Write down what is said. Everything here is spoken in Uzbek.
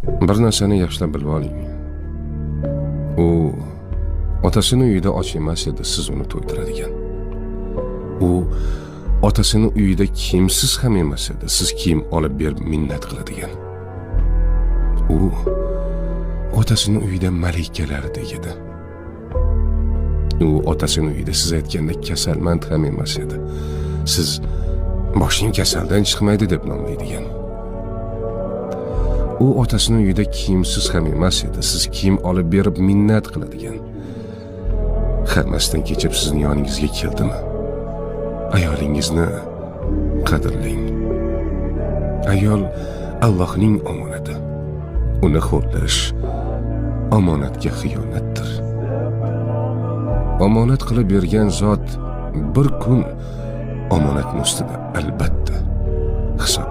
Bir narsani yaxshilab bilib oling. U otasini uyida och emas edi, siz uni to'ydiradigan. U otasini uyida kiyimsiz ham emas edi, siz kiyim olib berib minnat qiladigan. U otasini uyida malikalardek edi. U otasini uyida siz aytgandek kasalmand ham emas edi. Siz boshing kasaldan chiqmaydi deb nomlaydigan. U otasini uyida kiyimsiz ham emas edi, siz kiyim olib berib minnat qiladigan. Hammasidan kechib sizni yoningizga keldimi? Ayolingizni qadrlang. Ayol Allohning omonati. Uni xo'rlash omonatga xiyonatdir. Omonat qilib bergan zot bir kun omonatni ustida albatta hisob